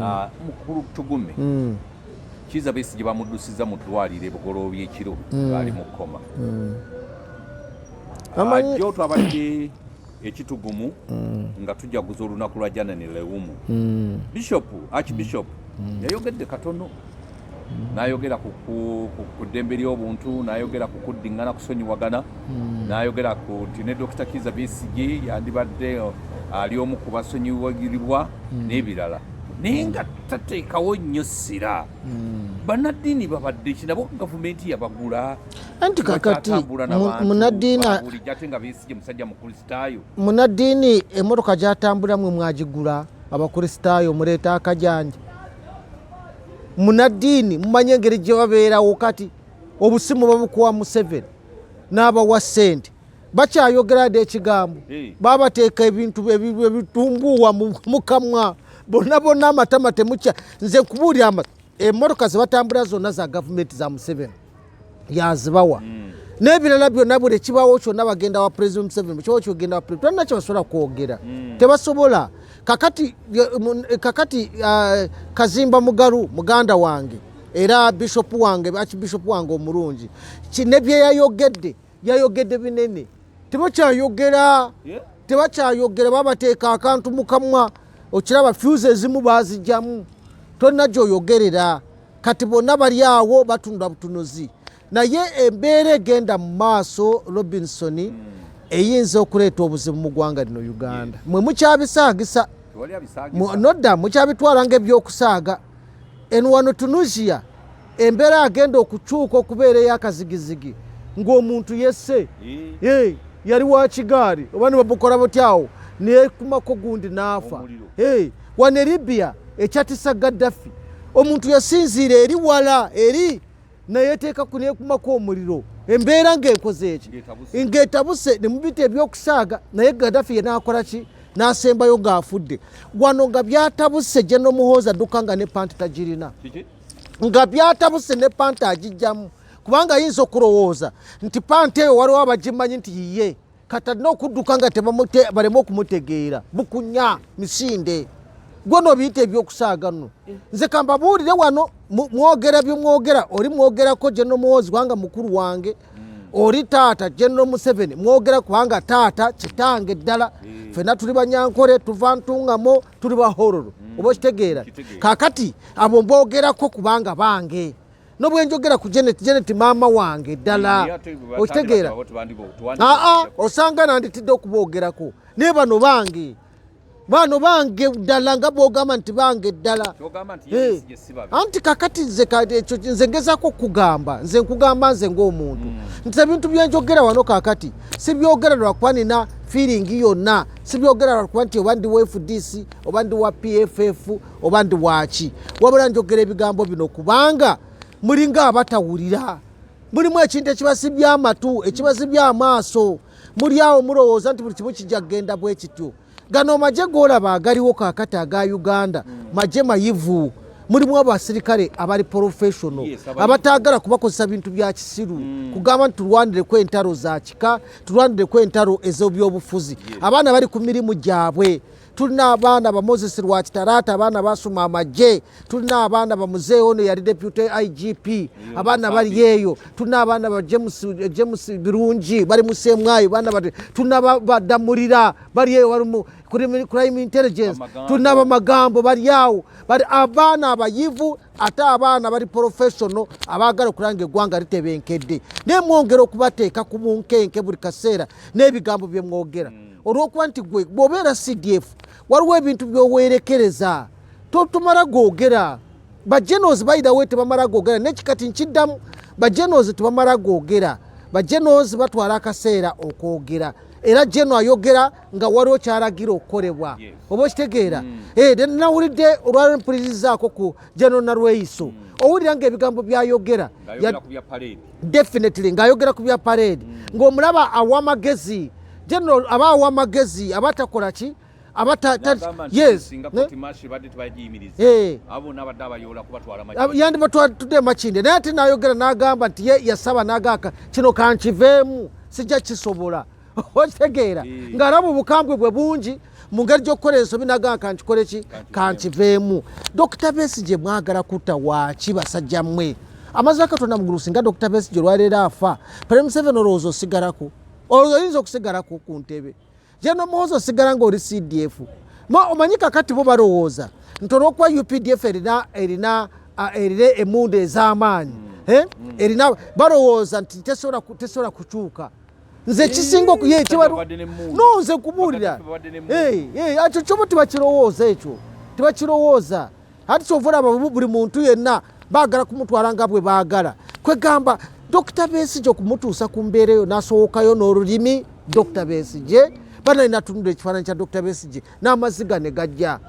Ah, mukulu Tugume Kiiza Besigye bamuddusiza mu ddwaliro e Bugoloobi ekiro ng'ali mu kkoma. Jjo twabadde ekitugumu nga tujaguza olunaku lwa Janani Lewumu. Bishop, Archbishop yayogedde katono n'ayogera ku ddembe ly'obuntu, n'ayogera ku kuddiŋŋana, kusonyiwagana, n'ayogera ku nti ne Dokita Kiiza Besigye yandibadde ali omu ku basonyiwagiribwa n'ebirala, naye nga tateekawo nnyo ssira. Bannaddiini babadde ki nabo? Gavumenti yabagula? Anti kakati munaddiini bulijjo ate nga Besigye musajja Mukristaayo. Munaddiini emotoka gyatambula mwe mwagigula? Abakristaayo muleeta akajanja. Munaddiini mumanye engeri gye babeerawo. Kati obusimu babukuwa Museveni n'abawa ssente, bakyayogera dde ekigambo. Babateeka ebintu ebitumbuuwa mu kamwa bonna bonna, amatama temukya. Nze nkubuulira, emmotoka zebatambula zonna za gavumenti, za Museveni yazibawa n'ebirala byonna. Buli ekibawo kyonna bagenda wa President Museveni, kibawo kyogenda wa president. Tolina kyebasobola kwogera, tebasobola. Kakati Kazimba Mugalu muganda wange era bishop wange, archbishop wange omulungi, ne byeyayogedde yayogedde binene. Tebakyayogera. Tebakyayogera, babateeka akantu mu kamwa. Okiraba, fuse ezimu bazijjamu, tolina gyoyogerera. Kati bonna bali awo batunda butunuzi, naye embeera egenda mu maaso, Robinson, eyinza okuleeta obuzibu mu ggwanga lino Uganda. Mwe mukyabisaagisa. Tewali abisaagisa. Nodda mukyabitwala ngaebyokusaaga. Eno wano Tunisia embeera agenda okukyuka okubeera eyakazigizigi ng'omuntu yesse. Yali wa kigaali oba ne bamukola butyawo nekumako gundi n'afa. Omuliro. Wano e Libya ekyatisa Gaddafi, omuntu yasinziira eri wala eri nayeteeka nekumako omuliro, embeera ng'enkoze eki? Ng'etabuse. Ng'etabuse, ne mubita ebyokusaaga, naye Gaddafi ye n'akola ki? N'asembayo ng'afudde. Wano nga byatabuse, General Muhoozi adduka nga ne panti tagirina. Kiki? Nga byatabuse, ne panti agijjamu, kubanga ayinza okulowooza nti panti eyo waliwo abagimanyi nti yiye. Kati alina okudduka nga baleme okumutegeera. Bukunya misinde gwe nobiyita ebyokusaaga nno. Nze kambabuulire wano, mwogera byemwogera, oli mwogerako General Muhoozi kubanga mukulu wange, oli taata General Museveni mwogera kubanga taata kitange ddala. Fenna tuli Banyankole, tuva Ntungamo, tuli Bahororo, oba okitegeera? Kitegeera. Kakati abo mbogerako kubanga bange, nobwenjogera ku Janet, Janet maama wange ddala. Naye ate bwe Okitegeera? Tewandi- Aa, osanga nanditidde okuboogerako, naye bano bange ddala, nga bwogamba nti bange ddala. Kyogamba nti ye Besigye si babi. Anti kakati nze ekyo nze ngezaako okugamba, nze nkugamba nze ng'omuntu nti ebintu byenjogera wano kakati sibyogera lwakuba nina feeling yonna, sibyogera lwakuba nti oba ndi wa FDC oba ndi wa PFF oba ndi waki, wabula njogera ebigambo bino kubanga mulinga abatawulira. Mulimu ekintu ekibasibya amatu, ekibasibya amaaso. Muli awo mulowooza nti buli kimu kijja kugenda bwe kityo. Gano magye golaba agaliwo kakati aga Uganda, magye mayivu. Mulimu abasirikale abali professional, Yes, abayivu. abataagala kubakozesa bintu bya kisiru, kugamba nti tulwanireko entalo za kika, tulwanireko entalo ez'ebyobufuzi. Abaana bali ku mirimu gyabwe. Tulina abaana ba Moses Rwakitarata, abaana basoma amagye. Tulina abaana ba muzeeyi ono yali deputy IGP, abaana bali eyo. Tulina abaana ba James Birungi, bali mu semwayo baana bati. Tulina badamulira bali eyo, bali mu crime intelligence. Bamagambo. Tulina abamagambo bali awo, bali abaana abayivu, ate abaana bali professional, abaagala okulanga eggwanga litebenkedde. Naye mwongera okubateeka ku bunkenke buli kaseera n'ebigambo bye mwogera, olw'okuba nti gwe bw'obeera CDF waliwo ebintu by'oweerekereza, totumala googera. Bagenos bayirawe tebamala googera nekikati nkiddamu, bagenos tebamala googera, bagenos batwala akaseera okwogera, era geno ayogera nga waliwo kyalagira okukolebwa. Oba okitegeera? Then nawulidde olwaliro mpulirizaako ku General Nalweyiso, owulira ngaebigambo byayogera Ng'ayogera ku bya parade. Definitely, ng'ayogera ku bya parade, ng'omulaba awa amagezi. General aba awa amagezi, aba takola ki, aba N'agamba nti singa court martial badde tebagiyimiriza, abo bonna abadde abayoola kubatwala Makindye. Yandibatwadde Makindye, naye ate n'ayogera n'agamba nti ye yasaba n'agaaka kino kankiveemu, sijja kisobola. Okitegeera? Ng'alaba obukambwe bwe bungi. Mu ngeri gy'okukola ensobi nagamba kankikole ki, kankiveemu. Dr Besigye mwagala kutta waaki, basajja mmwe? Amazima Katonda mugulu, singa Dr Besigye olwaleero afa, President Museveni olowooza osigalako? Olowooza oyinza okusigalako ku ntebe? General Muhoozi osigala ng'oli CDF? Omanyi kakati bo balowooza nti olwokuba UPDF erina emundu ez'amaanyi, eh? Erina, balowooza nti tesobola kukyuka. Nze ekisinga okuye Abasajja babadde n'emmundu. No, nze nkubuulira. Bakadde babadde n'emmundu. Ekyo kyobo tebakirowooza, ekyo tebakirowooza. Ati kyova olaba buli muntu yenna baagala kumutwala nga bwe baagala. Kwegamba Dr Besigye okumutuusa ku mbeera eyo n'asowokayo n'olulimi Dr Besigye, banaye natunula ekifaananyi kya Dr Besigye n'amaziga ne gajja,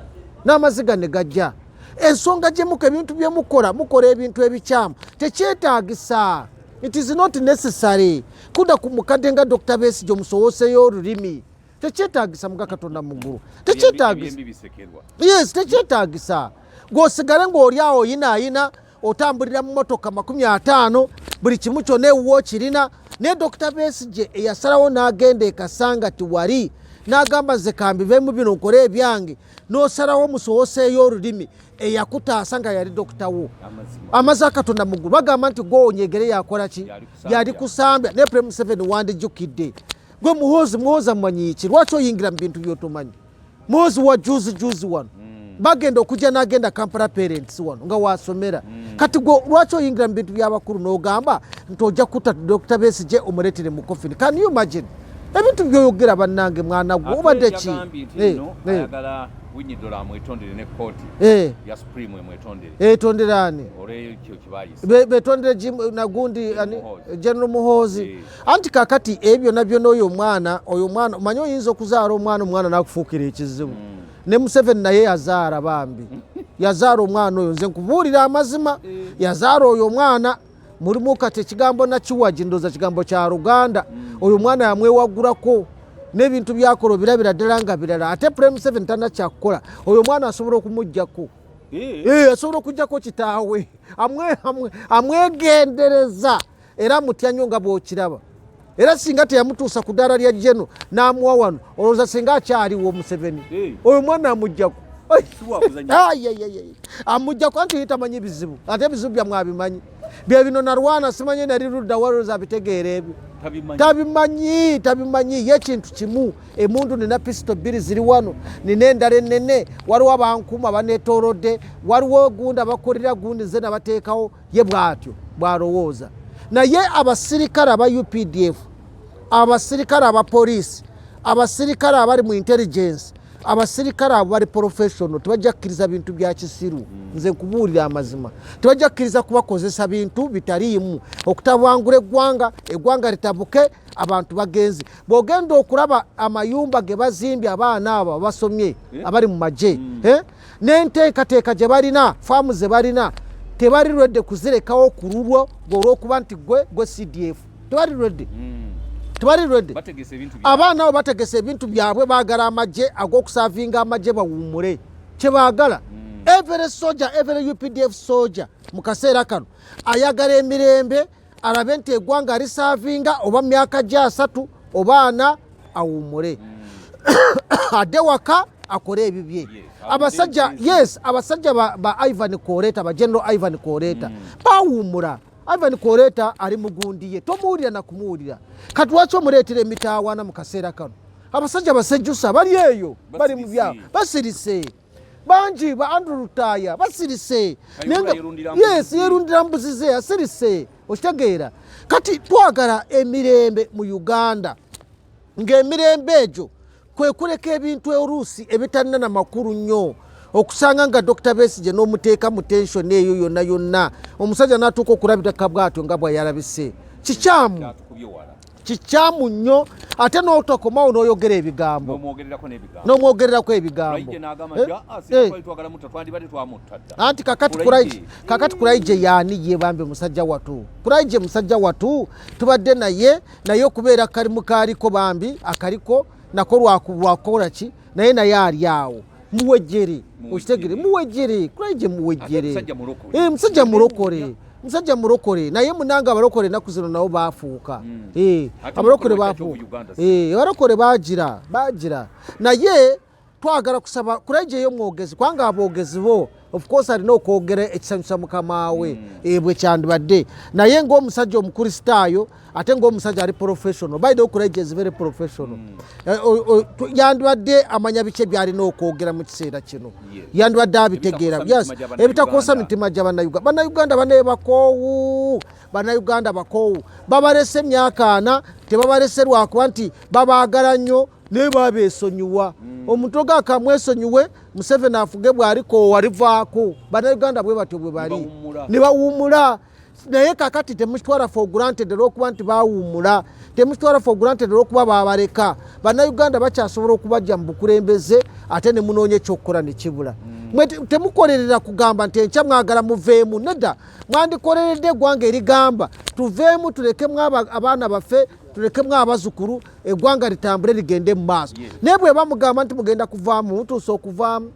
n'amaziga ne gajja. Ensonga gye mukola, ebintu bye mukola, mukola ebintu ebikyamu, tekyetaagisa. It is not necessary kudda ku mukadde nga Dr Besigye omusowoseyo olulimi. Tekyetaagisa, muga Katonda mu ggulu, tekyetaagisa. Ebyembi bisekerwa. Yes, tekyetaagisa. Gweosigale ng'oli awo oyinaayina, otambulira mu motoka 50, buli kimu kyonna ewuwo kirina. Naye Dr Besigye eyasalawo n'agenda ekasanga tiwali, n'agamba nze kambivemu bino nkole ebyange, n'osalawo musowoseeyo olulimi, eyakutaasa nga yali dokita wo. Amazima. Amaze Akatonda mu ggulu, bagamba nti gwonyegere yakola ki? Yali kusambya. Yali kusambya. Naye President Museveni wandijjukidde gwe Muhoozi. Muhoozi amanyi ki? Lwaki oyingira mu bintu byotomanyi? Muhoozi wa juzi juzi wano bagenda okujja n'agenda Kampala Parents wano nga wasomera. Kati gwe lwaki oyingira mu bintu by'abakulu n'ogamba nti ojja kutta Dr Besigye omuleetere mu coffin? Can you imagine ebintu byoyogera? Bannange, mwana gwe, obadde ki? Yagambye nti nno ayagala Winyi Dola amwetondere ne kooti ya Supreme emwetondere. Etonderani? Olwekyo kibayise. Betondere nagundi ani? Muhoozi. General Muhoozi. Anti kakati ebyo byonna byonna, oyo omwana omanyi oyinza okuzaala omwana, omwana nakufuukira ekizibu. Ne Museveni naye yazaala, bambi yazaala omwana oyo. Nze nkubuulira amazima, yazaala oyo omwana. Mulimu kati ekigambo nakiwagi, ndowooza kigambo kya Luganda. Oyo omwana yamwewagulako n'ebintu byakola obirabira ddala nga birala. Ate President Museveni tanakyakukola, oyo omwana asobola okumugjako. Asobola okugjako kitaawe. Amwegendereza era mutya nnyo nga bw'okiraba. Era singa teyamutuusa ku ddaala lya jeno n'amuwa wano, olowooza singa akyaliwo Museveni? Oyo mwana amugjako. Si wakuzannya. Ai, ai, ai, ai. Amugjako anti ye tamanyi bizibu, ate ebizibu byammwe abimanyi bye bino. Nalwana simanyi nali ludda walowooza abitegeera ebyo? Tabimanyi. Tabimanyi, tabimanyi. Ye kintu kimu, emundu nina pisito bbiri ziri wano, nina endala enene, waliwo abankuuma baneetoolodde, waliwo gundi abakolera gundi, nze nabateekawo. Ye bw'atyo bw'alowooza. Naye abasirikale aba UPDF, abasirikale aba poliisi, abasirikale abali mu intelligence, abasirikale abo bali professional, tebajja kukkiriza bintu bya kisiru. Nze nkubuulira amazima, tebajja kukkiriza kubakozesa bintu bitaliimu okutabangula eggwanga, eggwanga litabuke, abantu bagenzi. Bw'ogenda okulaba amayumba ge bazimbye abaana abo abasomye abali mu magye, eh? N'enteekateeka gye balina, faamu ze balina, tebali lwedde kuzirekawo ku lulwo olw'okuba nti gwe CDF. Tebali lwedde, tebali lwedde. Bategese ebintu byabwe. Abaana abo bategese ebintu byabwe. Baagala amagye ag'okusavinga amagye bawummule, kyebaagala. Every soldier, every UPDF soldier mu kaseera kano ayagala emirembe, alabe nti eggwanga lisavinga oba myaka gya 30 oba 40, awummule adde waka akole ebibye. Abasajja, yes, abasajja ba Ivan Koreta, ba General Ivan Koreta bawummula. Ivan Koreta ali mugundi ye, tomuwulira na kumuwulira. Kati lwaki omuleetera emitaawaana mu kaseera kano? Abasajja basejjusa bali eyo, bali mu byabo, basirise bangi. Ba Andrew Lutaaya basirise. Kayihura yerundira mbuzi Yes, ze. yerundira mbuzi ze, asirise. Okitegeera? Kati twagala emirembe mu Uganda, ng'emirembe egyo kwe kuleka ebintu oluusi ebitalina na makulu nnyo. Okusanga nga Dr Besigye n'omuteeka mu tension eyo yonna yonna, omusajja n'atuuka okulabika bw'atyo nga bw'ayalabise, kikyamu. Kyatukubye wala. Kikyamu nnyo. Ate n'otokomawo n'oyogera ebigambo. N'omwogererako n'ebigambo. N'omwogererako ebigambo. Kulaije n'agamba nti singa twali twagala mutta, twandibadde twamutta dda. Anti kakati Kulaije. Kulaije, kakati Kulaije yaani ye? Bambi musajja watu Kulaije, musajja watu tubadde naye okubeera kalimu kaaliko, bambi akaliko nako lwakukola ki, naye ali awo muwejjere. Muwejjere. Okitegere? Muwejjere, Kulaije muwejjere. Ate musajja mulokole. Musajja mulokole, musajja mulokole. Naye munanga abalokole ennaku zino nabo bafuuka. Ate Abalokole mulokole bafuuka. wa Uganda Abalokole bagira naye. Twagala kusaba Kulayigye mwogezi, kubanga aboogezi bo, of course, alina okwogera ekisanyusa mukama we. Bwe kyandibadde, naye ng'omusajja omukristaayo ate ng'omusajja ali professional, by the way, Kulayigye is very professional. Yandibadde amanya biki ebyalina okwogera mu kiseera kino. Yandibadde abitegeera. Ebitakosa mitima gya Ebitakosa Bannayuganda. mitima gya Bannayuganda. Bannayuganda banaye bakoowu, Bannayuganda bakoowu. Babalese emyaka 40, tebabalese lwakuba nti babaagala nnyo, naye babeesonyiwa. Omuntu oga akamwesonyiwe, Museveni afuge bw'alikoowa livaako. Bannayuganda bwe batyo bwe bali. Bawummula. Ne bawummula. Naye kakati temukitwala for granted olwokuba nti bawummula, temukitwala for granted olwokuba babaleka. Bannayuganda bakyasobola okubajja mu bukulembeze ate ne munoonya ekyokukola ne kibula. Mwe temukolerera kugamba nti enkya mwagala muveemu. Nedda, mwandikoleredde eggwanga erigamba tuveemu, tulekemu abaana baffe, tulekemu abazukulu, eggwanga litambule ligende mu maaso. Naye bwe bamugamba nti mugenda kuvaamu, mutuuse okuvaamu.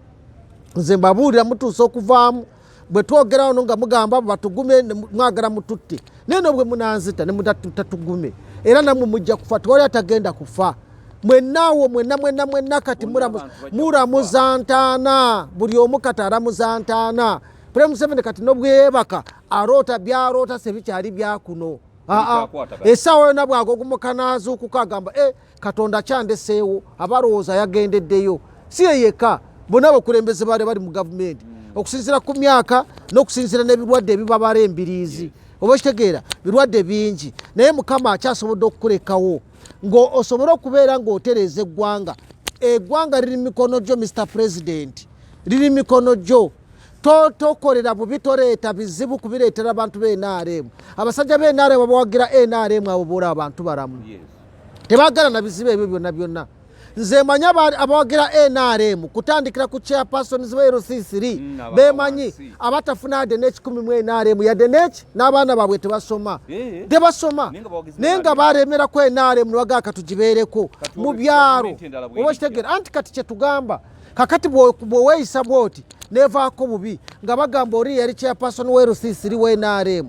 Nze mbabuulira, mutuuse okuvaamu. Bwe twogera wano nga mugamba batugume, mwagala mututte, naye no bwe munanzita ne mutatatugume, era nammwe mujja kufa. Tewali atagenda kufa. Mwennaawo mwenna mwenna mwenna kati Bonna abantu bajja. Muramuza ntaana, buli omu kati aramuza ntaana. Pulezidenti Museveni kati nobwebaka aroota byaroota sebikyali byakuno. Aa, Bikyakwatagana. Essaawa yonna bwagogumuka n'azuukuka agamba, e Katonda kyandeseewo, abalowooza yagendeddeyo. Si ye yekka, bonna abakulembeze baali bali mu gavumenti, okusinziira ku myaka n'okusinziira n'ebirwadde ebibabala embiriizi, oba okitegeera, birwadde bingi, naye Mukama akyasobodde okukulekawo ng'osobole okubeera ng'otereeza eggwanga. Eggwanga liri mu mikono gyo, Mr President, liri mu mikono gyo. Tokolera bubi, toleeta bizibu kubireetera abantu b'NRM. Abasajja b'NRM abawagira NRM abo boola abantu balamu, tebaagala na bizibu ebyo byonna byonna. Nze manyi abawagira NRM kutandikira ku chairpersons ba LC3, bemanyi wansi. Abatafuna yadde n'ekikumi mu NRM, yadde neki, n'abaana baabwe tebasoma. Tebasoma. Naye nga bawagizi naye nga ba NRM. balemerako NRM nebagaa katugibeereko Kati mu olwo byalo. gavumenti endala Oba bw'erijja. okitegeera, anti kati kyetugamba kakati bweweeyisa bwoti nevaako bubi nga bagamba oli yali chairperson wa LC3 wa NRM,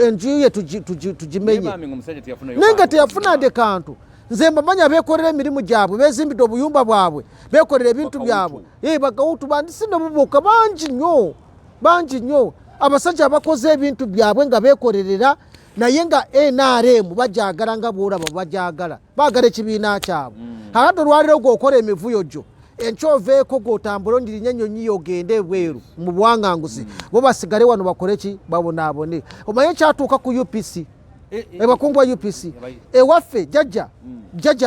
enju ye tugimenye. Naye bambi ng'omusajja teyafunayo Naye nga kantu. teyafuna de kantu. Nze mbamanyi abeekolera emirimu gyabwe, bezimbidde obuyumba bwabwe, beekolera ebintu Bakawutu. byabwe. Bakawutu bandi sinabubuuka bangi nnyo, bangi nnyo abasajja abakoze ebintu byabwe nga beekolerera, naye nga NRM bajagala, nga bwolaba bajagala, baagala ekibiina kyabwe. Akati olwaliro gweokola emivuyo gyo, enkya oveeko gwotambule ondirinye ennyonyi yo ogende ebweru mu buwanganguzi, bo basigale wano bakole ki? Babonaabone. Omanye kyatuuka ku UPC, abakungu ba UPC ewaffe, jjajja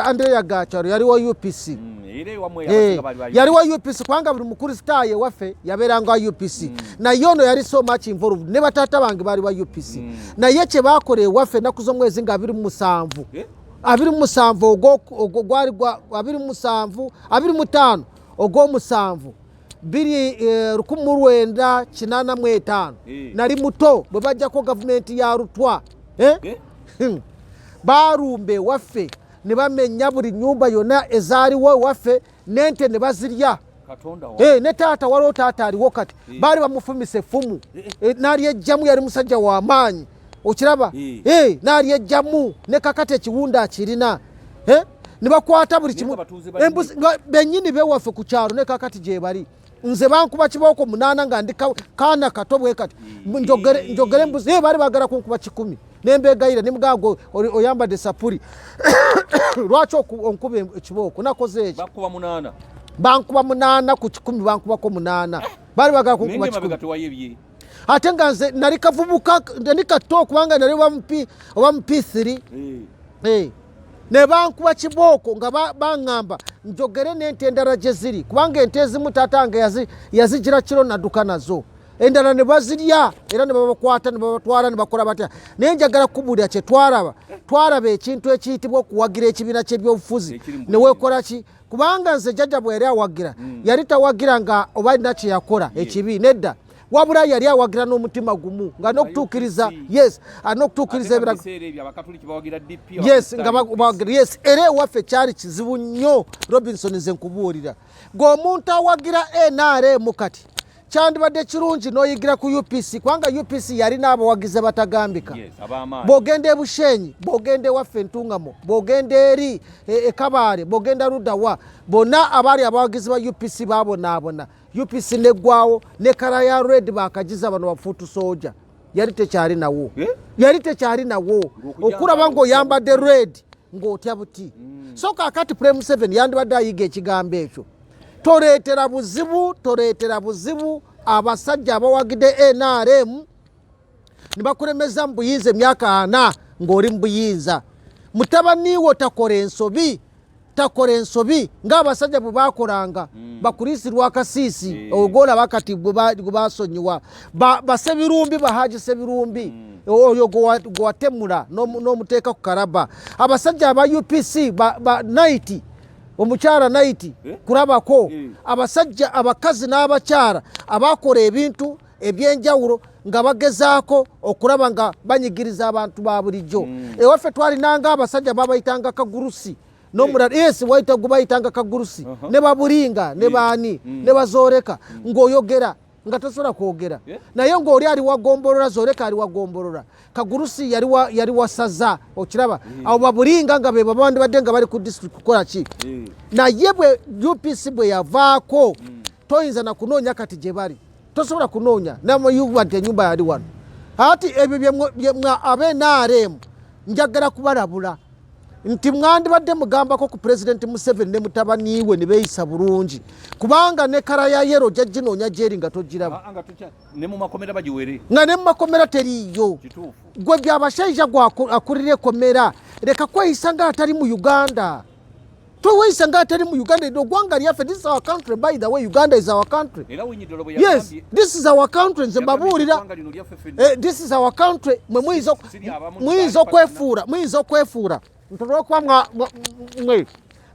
Andrea Gacharo yali wa UPC. Era ewammwe abasinga baali ba Yali wa UPC, kubanga buli mukristaayo ewaffe yabeeranga wa UPC. Naye ono yali so much involved, ne bataata bange baali wa UPC. Naye kye baakola ewaffe ennaku z'omwezi nga 27, 27 ogwo gwali gwa 27, 25 ogw'omusanvu biri 1985. Nali muto bwe bajjako gavumenti ya Lutwa, eh? Baalumba ewaffe ne bamenya buli nyumba yonna ezaaliwo ewaffe, n'ente ne bazirya. Katonda wa Ne taata, waliwo taata aliwo kati, baali bamufumisa effumu. N'alyejjamu, yali musajja w'amaanyi, okiraba. N'alyejjamu, ne kakati ekiwunda akirina. Ne bakwata buli Naye kimu. nga batuuze balina Embuzi nga bennyini bewaffe ku kyalo, ne kakati gye bali. Nze bankuba kibooko 8 nga ndi kaana kato bwe kati. Njogere embuzi. Baali baagala kunkuba 100, nembegayira nemugamba, "Oyambadde sapuli, lwaki onkuba ekibooko? Nakoze eki?" Bakuba 8? Bankuba 8 ku 100, bankubako 8, baali bagala kunkuba Naye 100. emabega tewayebye? Ate nga nze nali kavubuka, nali kato, kubanga nali oba mu P3. Ne bankuba kibooko nga baŋŋamba njogere n'ente endala gye ziri, kubanga ente ezimu taata nga yazigira kiro nadduka nazo, endala ne bazirya, era ne babakwata ne babatwala ne bakola batya. Naye njagala kubuulira kye twalaba. Twalaba ekintu ekiyitibwa okuwagira ekibiina ky'ebyobufuzi Ekiri mu ne weekola ki, kubanga nze jjajja bwe yali awagira, yali tawagira nga oba alina kye yakola ekibi, nedda, wabula yali awagira n'omutima gumu nga n'okutuukiriza UPC. Yes, n'okutuukiriza Ate nga mu ebirago. biseera ebyo Abakatuliki bawagira DP, Yes, nga Abakristaayo bawagira, yes. Era ewaffe kyali kizibu nnyo, Robinson, nze nkubuulira, ng'omuntu awagira NRM kati Kyandibadde kirungi n'oyigira ku UPC, kubanga UPC yalina abawagizi abatagambika. Bw'ogenda e Bushenyi, bw'ogenda ewaffe Entungamo, bw'ogenda eri e Kabaale, bw'ogenda luddawa, bonna abaali abawagizi ba UPC babonaabona. UPC neggwawo ne colour ya red bakagiza bano ba foot soldier, yali tekyali nawo. Eh? Yali tekyali nawo. Ng'okujja Okulaba nga ng'oyambadde red ng'otya buti. So kakati Prime Museveni yandibadde ayiga ekigambo ekyo. Toleetera buzibu, toleetera buzibu abasajja abawagidde NRM ne bakulemeza mu buyinza emyaka 40 ng'oli mu buyinza. Mutabaniwo takola ensobi, takola ensobi ng'abasajja bwe bakolanga bakulisi Lwakasiisi. Ogolaba kati gwe basonyiwa basebirumbi, bahaji Sebirumbi oyo gwe watemula n'omuteeka ku karaba. Abasajja aba UPC ba Naiti, omukyala Naiti. Eh? Kulabako abasajja, abakazi n'abakyala abakola ebintu ebyenjawulo nga bagezaako okulaba nga banyigiriza abantu ba bulijjo. Ewaffe twalinanga abasajja babayitanga Kagurusi nomulala, yes, waita gubayitanga Kagurusi. Ne babulinga ne baani ne bazooleka ng'oyogera nga tosobola kwogera. Naye ng'oli ali wagombolola, Zooleka ali wagombolola, Kagurusi yali wasaza, okiraba? Abo babulinga nga be babandibadde nga bali ku district kukola ki? Naye bwe UPC bwe yavaako, toyinza na kunoonya kati gye bali, tosobola kunoonya namayuba nti enyumba yali wano. Ati ebyo byemwe abe NRM njagala kubalabula nti mwandibadde mugambako ku Pulezidenti Museveni ne mutabaniwe ne beeyisa bulungi, kubanga ne colour ya yellow ojja ginoonya gyeri nga togiraba. Ah, nga ne mu makomera bagiwere. Nga ne mu makomera teriiyo. Gwe byabashaija gwe akulira ekomera, leka kweyisa nga atali mu Uganda. Tweweyisa nga atali mu Uganda. Lino ggwanga lyaffe. This is our country. By the way, Uganda is our country. Era Winyidolo bwe Yes. yagambye. This is our country. Nze Yagambye mbabuulira. eggwanga lino lyaffe ffenna. This is our country. Mwe muyinza Siri abamu muyinza tubaali okwefuula, muyinza okwefuula nti olwokuba mwe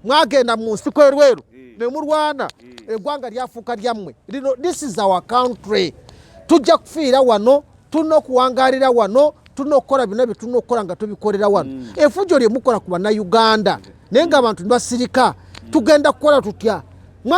mwagenda mu nsiko erweru ne mulwana, eggwanga lyafuuka lyammwe. Lino, this is our country. Tujja kufiira wano, tulina okuwangaalira wano, tulina okukola byonna bye tulina okukola nga tubikolera wano. Efujjo lye mukola ku Bannayuganda naye ng'abantu ne basirika, tugenda kukola tutya?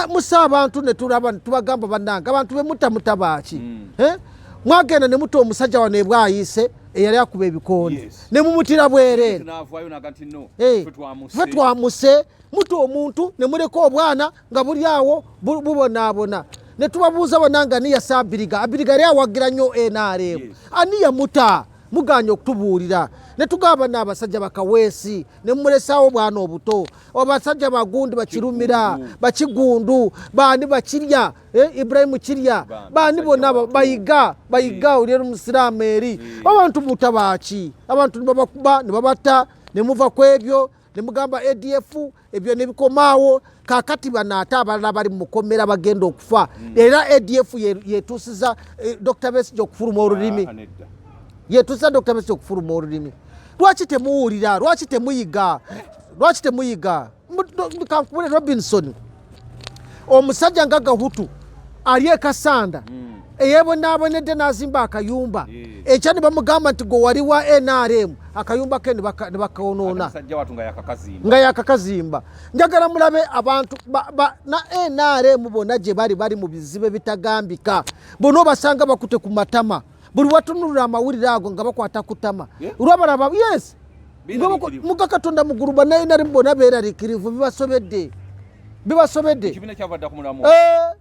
Musa abantu ne tulaba ne tubagamba, bannange, abantu be mutta baaki? Eh? Mwagenda ne mutta omusajja wano ebwayise eyali akuba ebikonde ne mumutira bwereere. N'avaayo naga nti no, ffe twamuse. Ffe twamuse. Muta omuntu ne muleka obwana nga buli awo bubonaabona. Ne tubabuuza bonna ani yasa Abiriga? Abiriga yali awagira nnyo NRM. Ani yamuta? Muganya okutubuulira. Ne tugamba n'abasajja bakaweesi ne mumulesaawo obwana obuto, abasajja bagundi bakirumira. Kigundu. Bakigundu baani? Bakirya, Ibrahimu Kirya. Bambi, baani musajja bonna wattu. Bayiga, bayiga oli eri musiraamu eri. Abantu muta baaki? Abantu nebabakuba ne babata ne muva ku ebyo ne mugamba ADF, ebyo ne bikomaawo. Kaakati bano ate abalala bali mu mukomera bagenda okufa. Era ADF yetuusiza Dr Besigye okufuluma olulimi. Ah, nedda. Yetuusiza Dr Besigye okufuluma olulimi. Lwaki temuwulira? Lwaki temuyiga? Lwaki temuyiga? Kankubule Robinson, omusajja nga Gahutu ali ekasanda eyebonaabonedde n'azimba akayumba. Ekya ne bamugamba nti gwe wali wa NRM, akayumba ke ne bakonoona. Ate musajja watu nga yakakazimba. Nga yakakazimba. Njagala mulabe abantu na NRM bonna gye bali, bali mu bizibu ebitagambika. Bonna obasanga bakute ku matama. Buli watunulira amawulire ago nga bakwata ku ttama. Lwabalaba, yes. Beeraliikirivu. Muga Katonda mugulu, banna NRM bonna beeraliikirivu, bibasobedde, bibasobedde. Ekibiina kyava dda ku mulamu.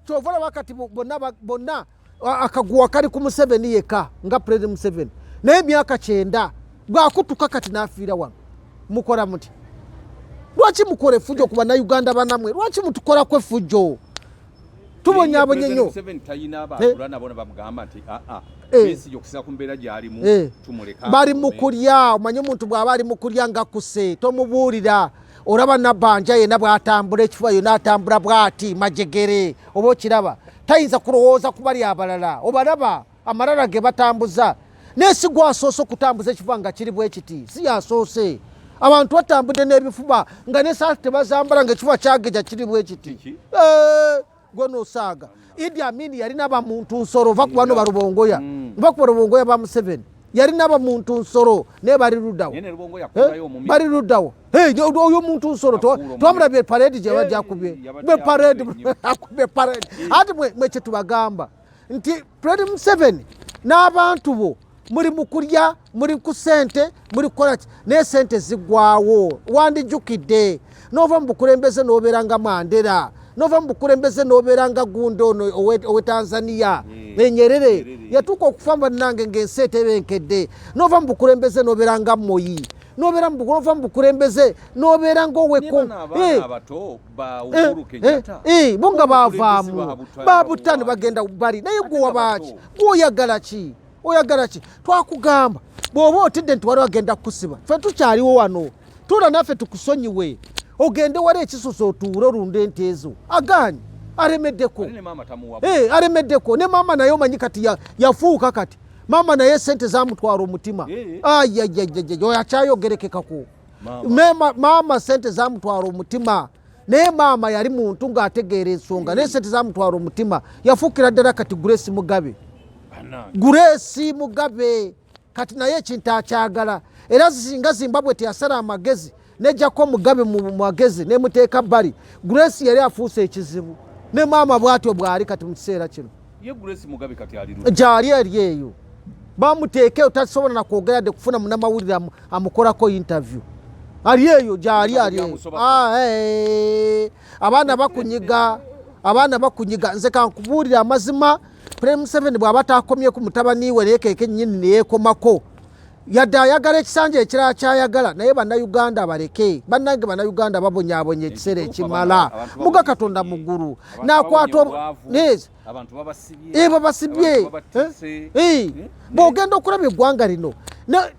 Kyova olaba kati bonna akaguwa kali ku Museveni yekka nga President Museveni, naye emyaka 90 bwakutuka kati n'afiira wano, mukola muti? Lwaki mukola effujjo ku Bannayuganda banamwe? Lwaki mutukolako effujjo? Tubonyaabonye nnyo. Museveni talina bakula nabo ne bamugamba nti aa, Besigye okusinza ku mbeera gy'alimu tumuleka Bali mu afulume. kulya. Omanye omuntu bw'aba ali mu kulya nga kuse tomubuulira. Olaba Nabbanja yenna bw'atambula, ekifuba yonna atambula bw'ati majegere, oba okiraba tayinza kulowooza ku bali abalala. Obalaba amalala ge batambuza, naye si gwasoose okutambuza ekifuba nga kiri bwe kiti, si yasoose. Abantu batambudde n'ebifuba nga nesaati tebazambala, nga ekifuba kyageja kiri bwe kiti. Kiki? Gwe nosaaga. Idi Amin yalina bamuntu nsolo, va ku bano balubongoya, va ku balubongoya ba Museveni, yalina bamuntu nsolo naye bali luddawo. Naye ne Lubongoya yakubulayo omumiro. Bali luddawo. Hey, oyo muntu nsolo Akuula omumiro. twamulabye parade gye bajja akubye. Yabadde Bwe parade akubye nnyo. akubye parade. Ati mwe kye tubagamba Nti President Museveni n'abantu bo muli mu kulya, muli ku ssente, muli kukola ki, naye ssente ziggwawo. Wandijjukidde n'ova mu bukulembeze n'obeera nga Mandela, n'ova mu bukulembeze n'obeera nga gundi ono owe Tanzania, Nyerere yatuuka okufa bannange ng'ensi etebenkedde. N'ova mu bukulembeze n'obeera nga Moi, n'obeera n'ova mu bukulembeze n'obeera ng'oweko bo nga bavaamu babutta ne bagenda bali. Naye gwe wabaaki? Gwe ki? Oyagala ki? Twakugamba bw'oba otidde nti waliwo agenda kukusiba, ffe tukyaliwo wano, tuula naffe tukusonyiwe, ogende wali ekisusa otuule olunde ente ezo. Agaanye, alemeddeko, alemeddeko. Ne maama naye omanyi kati yafuuka kati maama naye sente zamutwala omutima. Ayayayaya, oyo akyayogerekekako. Maama sente zamutwala omutima, naye maama yali muntu ng'ategeera ensonga, naye sente zamutwala omutima, yafuukira ddala kati Grace Mugabe. Grace Mugabe kati naye ekintu akyagala, era singa Zimbabwe teyasala amagezi nejjako Mugabe mu magezi nemuteeka bbali, Grace yali afuuse ekizibu. Ne maama bw'atyo bw'ali kati mu kiseera kino gyali eri eyo bamuteeke, tasobola nakwogera dde kufuna munamawulire amukolako interview. Ali eyo gyali ali eyo. Abaana bakunyiga, abaana bakunyiga. Nze kankubuulira amazima, President Museveni bw'aba takomye ku mutabani we naye keke nnyini neyeekomako, yadde ayagala ekisanja ekirala kyayagala, naye Bannayuganda baleke. Bannange Bannayuganda babonyabonya ekiseera ekimala, muga Katonda mu ggulu nakwata babasibye. Bw'ogenda okulaba eggwanga lino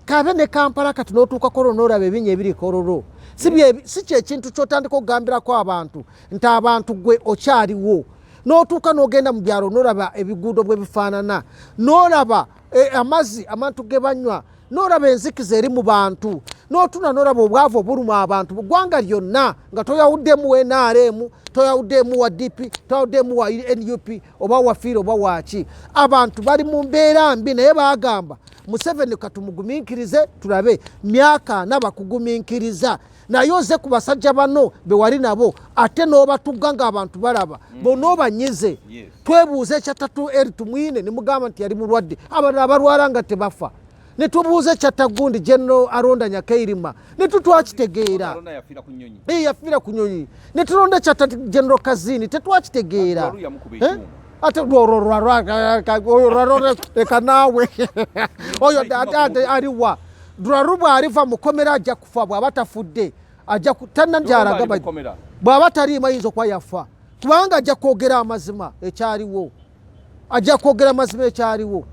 kabe ne Kampala kati n'otuuka Kololo n'olaba ebinnya ebiri Kololo, si kyekintu ky'otandika okugambirako abantu nti abantu gwe okyaliwo. N'otuuka n'ogenda mu byalo n'olaba ebiguudo bwe bifaanana, n'olaba amazzi abantu ge banywa, n'olaba enzikiza eri mu bantu, n'otuna n'olaba obwavu obuluma abantu mu ggwanga lyonna, nga toyawuddemu wa NRM, toyawuddemu wa DP, toyawuddemu wa NUP oba wa Fiira oba waki. Abantu bali mu mbeera mbi, naye bagamba Museveni katumugumiikirize tulabe myaka 40 bakugumiikiriza, naye oze ku basajja bano be wali nabo ate n'obatugga ng'abantu balaba, bonna obanyize. Twebuuza ekyattatu Eri Tumwine ne mugamba nti yali mulwadde, abalala balwala nga tebafa. Ne tubuuza ekyatta gundi General Aronda Nyakairima ne tutwakitegeera, yafiira ku nyonyi. Ne tulonda ekyatta General Kazini, tetwakitegeera. Ate leka naawe, oyo ate aliwa? Dwaru bw'aliva mukomera ajja kufa, bw'aba tafudde ajja tannanjalaga, bw'aba taliimu ayinza okuba yafa, kubanga ajja kwogera amazima ekyaliwo, ajja kwogera amazima ekyaliwo.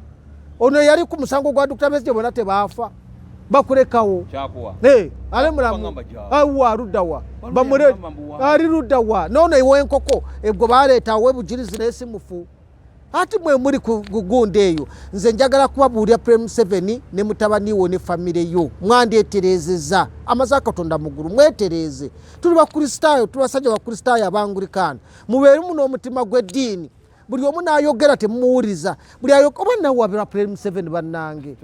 Ono yali ku musango gwa Dr. Besigye, bonna tebaafa, bakulekawo ale mulamu awa luddawa bamure ali luddawa nono ewenkoko ebwo baleeta awe bujirizi naye si mufu. Ati mwe muli ku gundi eyo, nze njagala kubabuulira, President Museveni ne mutabani wo ne famire yo, mwandyetereezezza amaze Katonda mu ggulu, mwetereeze. Tuli Bakristaayo, tuli basajja Bakristaayo Abangulikaani, mubeeremu n'omutima gw'eddiini. Buli omu n'ayogera temumuwuliza, buli oba nawabira President Museveni bannange,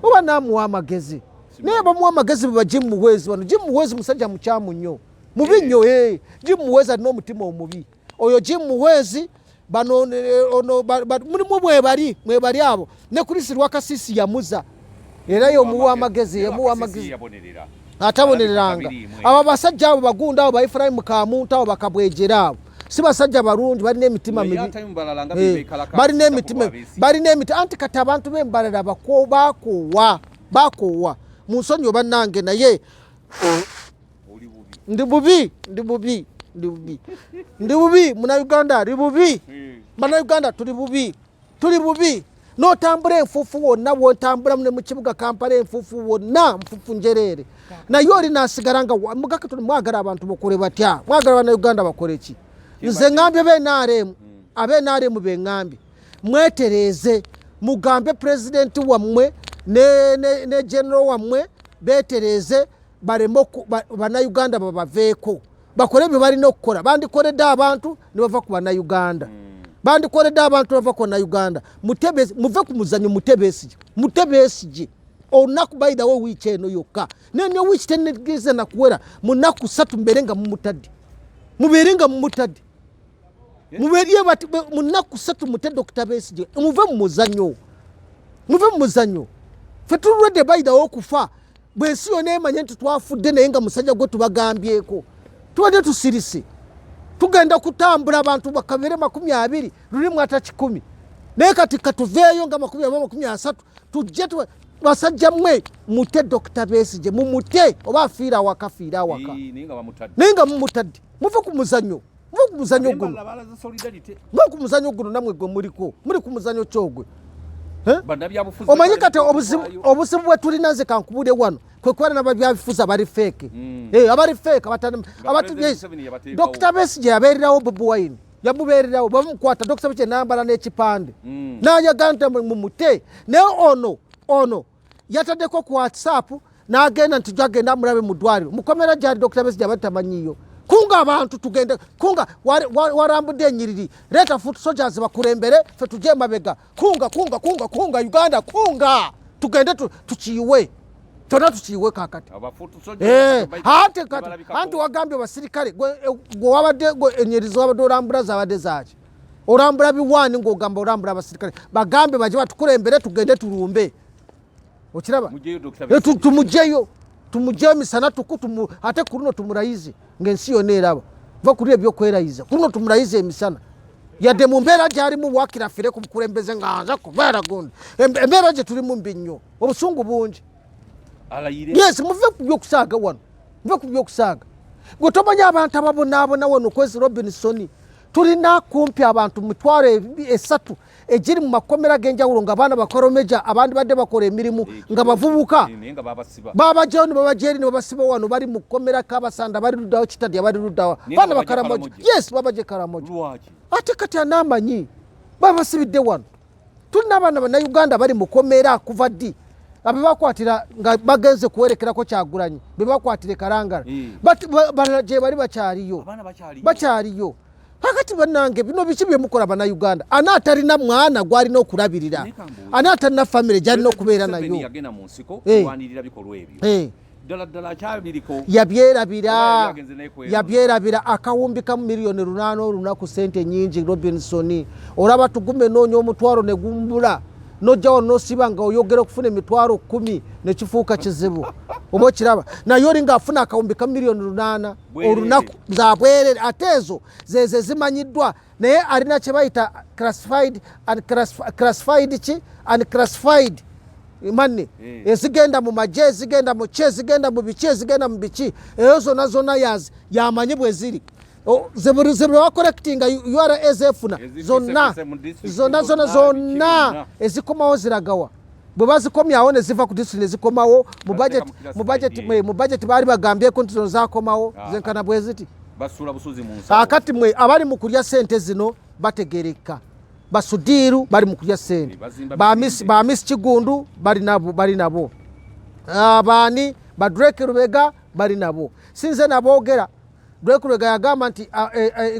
oba naamuwa amagezi, naye bamuwa amagezi bwe ba Jim Muhwezi bano. Jim Muhwezi musajja mukyamu nnyo, mubi nnyo. Jim Muhwezi alina omutima omubi oyo Jim Muhwezi. Bano ono mulimu mwebali, mwebali abo ne Chris Rwakasisi yamuza era yomuwa amagezi, yamuwa amagezi atabonereranga abo basajja abo bagunda abo ba Efraimu Kamuntu abo bakabwejera abo si basajja balungi, balina emitima mibi, balina emitima, balina emitima anti kati abantu b'embalala bakoowa, bakoowa mu nsonyi bannange. Naye ndi bubi, ndi bubi, ndi bubi, ndi bubi. Munauganda ali bubi, Bannayuganda tuli bubi, tuli bubi. N'otambula enfuufu wonna wotambulamu ne mu kibuga Kampala, enfuufu wonna nfuufu njereere, naye oli nasigala nga mugaka. Tuli mwagala abantu bakole batya? Mwagala Bannayuganda bakole ki? Nze ŋŋambye be NRM, abe NRM beŋŋambye mwetereeze, mugambe pulezidenti wammwe ne general wammwe beetereeze, baleme Bannayuganda babaveeko, bakole bye balina okukola. Bandikoledde abantu ne bava ku Bannayuganda, bandikoledde abantu bava ku Bannayuganda. Muve ku muzanyo, mute Besigye, mute Besigye olunaku. By the way, wiiki eno yokka nene wiiki tenegeza nakuwera, mu nnaku 3 mubeere nga mumutadde, mubeere nga mumutadde. Muberye bati mu nnaku 3 mute Dr. Besigye, muve mu muzannyo, muve mu muzannyo. Ffe tulwedde bayidawo okufa, bwensi yonna emanye nti twafudde, naye nga musajja gwe tubagambyeko tubadde tusirise. Tugenda kutambula abantu bakabere 20 lulimu ata 100, naye kati katuveeyo nga 20 30 tujje. Basajja mmwe, mute Dr. Besigye, mumute oba afiira awaka, afiira awaka, naye nga mumutadde. Muve ku muzannyo, muve ku muzannyo guno, muve ku muzannyo guno. Namwe gwe muliko, muli ku muzannyo kyogwe. Omanyi kati obuzibu bwe tulina, nze kankubule wano, kwe kubeera nababyabifuzi abali fake, abali fake. Dr. Besigye yabeererawo Bobi Wine, yamubeererawo bamukwata. Dr. Besigye nayambala n'ekipande nayaga nti mumute, naye ono yataddeko ku WhatsApp n'agenda nti jagenda amulabe mu ddwaliro mukomera gyali. Dr. Besigye abadde tamanyiyo. Kunga abantu tugende, kunga warambudde enyiriri, leeta foot soldiers bakulembere, fe tujje emabega. Kunga, kunga, kunga, kunga Uganda, kunga tugende tukiyiwe kyonna, tukiyiwe kakati. Anti wagambye basirikale gwe wabadde enyiriri wabadde olambula zabadde zaki? Olambula biwaani ng'ogamba olambula abasirikale, bagambe baje batukulembere tugende tulumbe. Okiraba, tumugyeyo, tumugyeyo misana tuku, ate ku luno tumulayize ng'ensi yonna eraba. Va kuli ebyokwerayiza, ku luno tumulayize emisana, yadde mu mbeera gyalimu wakira afire ku bukulembeze nga nza kubeera gundi. Embeera gye tulimu mbi nnyo, obusungu bungi. Yes, muve ku byokusaaga wano, muve ku byokusaaga. Gwe tomanyi abantu ababonaabona wano. Kwezi Robinson, tulina kumpi abantu 30,000 egiri mu makomera g'enjawulo, nga baana bakoromeja, abandi badde bakola emirimu nga bavubuka, babajjayo ne babajja eri ne babasiba wano. Bali mu kkomera kabasanda, bali luddawo Kitadya, bali luddawa baana Bakaramoja. Yes, babajja Karamoja. Ate kati anaamanyi babasibidde wano? Tulina abaana Bannayuganda bali mukomera kuva ddi, abebakwatira nga bagenze kuwerekerako Kyagulanyi, bebakwatire Kalangala, balala gye bali bakyaliyo, bakyaliyo. Kakati bannange, bino biki byemukola Bannayuganda? Ani atalina mwana gwalina okulabirira? Ani atalina famire gyalina okubeera nayo? Yabyerabira, yabyerabira. Akawumbi kamu 8 miliyoni olunaku, sente nyingi. Robinson, olaba tugume noonya omutwalo ne gumbula, nojjawo nosiba nga oyogera okufuna 10,000 nekifuuka kizibu, oba okiraba? Naye oli ngaafuna akawumbi ka 8 miliyoni olunaku zabwerere, ate ezo zezo zimanyiddwa. Naye alina kye bayita classified and classified ki, unclassified money, ezigenda mu magye, ezigenda mu ki, ezigenda mu biki, ezigenda mu biki, eyo zonna zonna yamanyi bwe ziri. Zebacollectinga URA zefuna zonna zonna zonna zonna ezikomawo ziragawa? Bwe bazikomyawo ne ziva ku district ne zikomawo mu budget, baali bagambyeko nti zino zakomawo zenkana bwe ziti. Akati mwe abali mu kulya sente zino bategereka. Basudiiru bali mu kulya sente, ba Miss Kigundu bali nabo, baani, ba Drake Lubega bali nabo. Sinze naboogera. Drake Lubega yagamba nti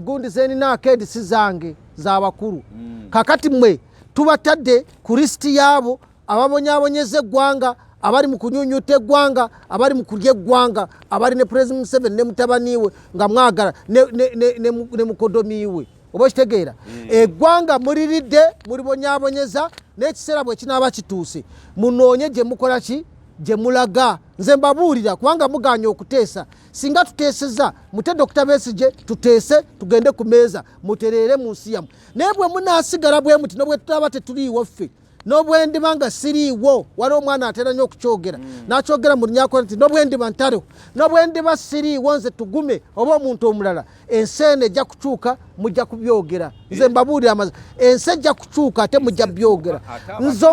gundi zenina akendi si zange, zabakulu. Kakati mwe tubatadde ku lisiti yaabo ababonyabonyeza eggwanga, abali mu kunyunyuta eggwanga, abali mu kulya eggwanga, abali ne President Museveni ne mutabaniwe nga mwagala ne mukodomiwe, oba okitegeera? Eggwanga muliridde, mulibonyabonyeza, n'ekiseera bwe kinaaba kituuse munoonye gye mukola ki, gye mulaga. Nze mbabuulira kubanga muganya okuteesa. Singa tuteeseza, mute Dr. Besigye, tuteese, tugende ku meeza, mutereere mu nsi yammwe. Naye bwe munaasigala bwe muti, nobwe tutaba tetuliiwo ffe, nobwendiba nga siriiwo, waliwo omwana atera nnyo okukyogera, nakyogera mu lunyakole nti nobwendiba ntaliwo, nobwendiba siriiwo, nze tugume oba omuntu omulala, ensi eno ejja kukyuka, mujja kubyogera. Nze mbabuulira amazi, ensi ejja kukyuka ate mujja byogera. Nze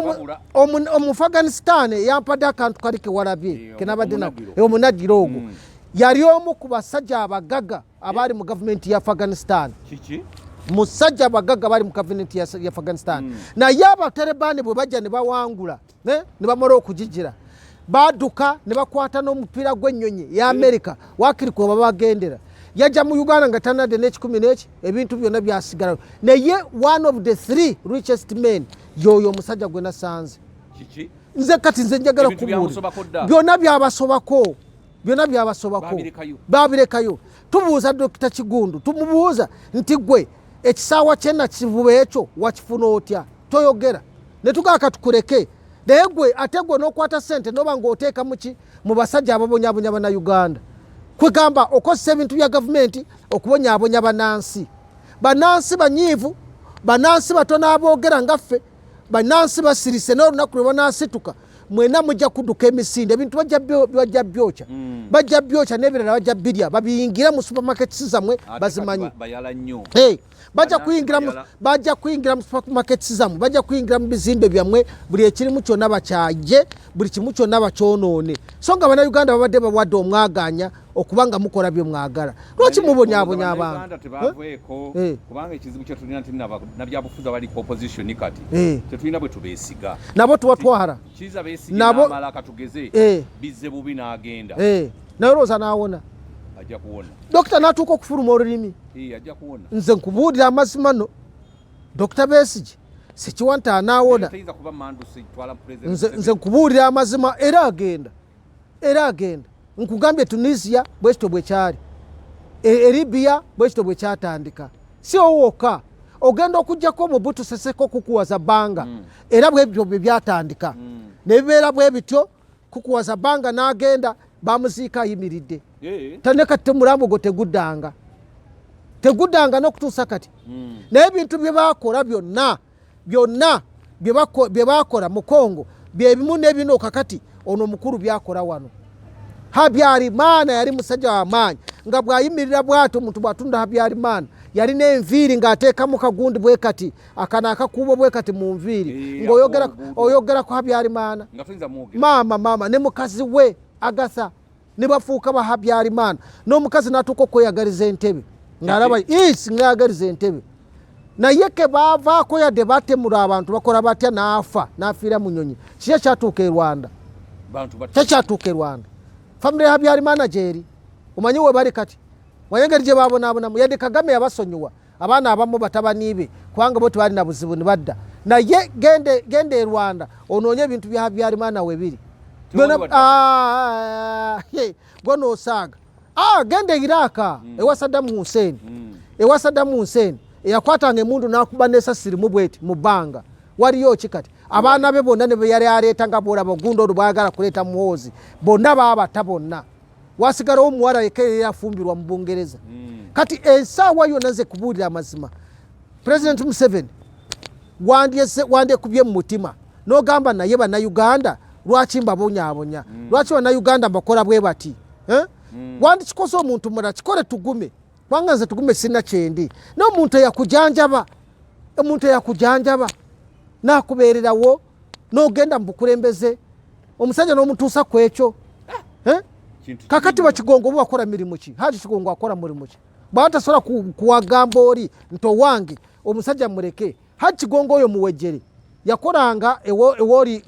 Omuafghanistan yampadde akantu kali kewalabye kenabadde nako, omunagiro ogwo, yali omu ku basajja abagaga abaali mu gavumenti ya Afghanistan, musajja abagaga bali mu gavumenti ya Afghanistan. Naye abatalebani bwe bajja ne bawangula ne bamala okugigira, baduka ne bakwata n'omupiira gw'ennyonyi ya Amerika wakiri kwe babagendera. Yajja mu Uganda nga tanadde n'ekikumi n'eki, ebintu byonna byasigalayo. Naye one of the three richest men yoyo omusajja gwe nasanze. Nze kati nze njagala kubuulira, byonna byabasobako, byonna byabasobako, babirekayo. Tubuuza Dokita Kigundu, tumubuuza nti gwe Ekisaawa kyenakivuba ekyo wakifuna otya? Toyogera netugaa katukuleke. Naye gwe ate gwe nokwata sente noba ngaoteeka muki mu basajja ababonyabonya bannayuganda. Kwegamba okozesa ebintu bya gavumenti okubonyabonya banansi. Banansi banyiivu, banansi batono aboogera nga ffe, banansi basirise. N'olunaku lwe banasituka mwena mujja kudduka emisinde, ebintu bajja byokya, bajja byokya n'ebirala bajja birya, babiyingira mu supermarkets zammwe. Ate bazimanyi. Kati bayala nnyo. Hey, bajja Bannansi kuyingira mu bayala. Bajja kuyingira mu supermarkets zammwe, bajja kuyingira mu bizimbe byammwe, buli ekirimu kyonna bakyaje, buli kimu kyonna bakyonoone. So nga Bannayuganda babadde bawadde omwaganya okuba nga mukola bye mwagala, lwaki mubonyabonya abantu? Bannayuganda tebaveeko kubanga ekizibu kyetulina nti nabyabufuzi abali ku opposition kati tetulina bwe tubeesiga. Nabo tubatwala. Kiza Besigye n'amala katugeze bizze bubi n'agenda. Naye olowooza n'awona? Ajja kuwona. Dokita n'atuuka okufuluma olulimi. Ajja kuwona. Nze nkubuulira amazima, no Dokita Besigye sikiwa nti anaawona. Teyinza kuba mandusi twala president. Nze nkubuulira amazima, era agenda, era agenda. Nkugambye, Tunisia bwekityo bwe kyali, e Libya bwekityo bwe kyatandika. Si owo wokka, ogenda okugjako Mobutu Seseko kukuwaza bbanga, era bwebityo bwe byatandika, nebibeera bwe bityo. Kukuwaza bbanga n'agenda, bamuziika ayimiridde. Tane kati omulambo gwo teguddanga, teguddanga n'okutuusa kati. Naye ebintu bye bakola byonna byonna bye bakola mu Kongo byebimu n'ebino kakati ono omukulu byakola wano. Habyarimana yali musajja w'amaanyi, nga bw'ayimirira bw'ati, omuntu bw'atunda Habyarimana yalina enviiri ng'ateekamu kagundi bwe kati, akano akakuubo bwe kati mu nviiri, ng'oyogera ak'oluguudo. Oyogera ku Habyarimana. Nga toyinza mwogera. Maama, maama ne mukazi we Agatha ne bafuuka ba Habyarimana, n'omukazi n'atuuka okweyagaliza entebe ng'alaba is ng'ayagaliza entebe, naye ke baavaako yadde batemula abantu bakola batya, n'afa, n'afiira mu nyonyi. Kiki ekyatuuka e Rwanda? Bantu bat Kyekyatuuka e Rwanda, famire ya Habyarimana gyeri, omanyi we bali kati, omanyi engeri gye babonaabonamu. Yadde Kagame yabasonyiwa abaana abamu batabani be, kubanga bo tebalina buzibu ne badda, naye genda e Rwanda onoonye ebintu bya Habyarimana we biri. Tewali Byonna- wadde. Ah, gwe noosaaga. Ah, genda e Iraka ewa Saddam Hussein, ewa Saddam Hussein eyakwatanga emundu n'akuba n'esasirimu bweti mu bbanga, waliyo ki kati? Abaana be bonna ne be yali aleeta, nga bwolaba ogundi olwo bwayagala kuleeta Muhoozi, bonna baabata bonna, wasigalawo omuwala yekka yali afumbirwa mu Bungereza. Kati essaawa yonna nze kubuulira amazima, President Museveni wandyekubye mu mutima n'ogamba, naye Bannayuganda lwaki mbabonyaabonya? Lwaki Bannayuganda mbakola bwe bati? Eh? Wandikikoze omuntu mulala, kikole Tugume, kubanga nze Tugume sirina kyendi, naye omuntu eyakujanjaba, omuntu eyakujanjaba nakubeererawo n'ogenda mu bukulembeze, omusajja n'omutuusa ku ekyo. Eh? Kintu Kakati kibi. Bakigongo bo bakola mirimu ki? Haji Kigongo akola mulimu ki bwaba tasobola kuwagamba oli nti owange omusajja muleke? Haji Kigongo oyo muwejjere yakolanga ewoli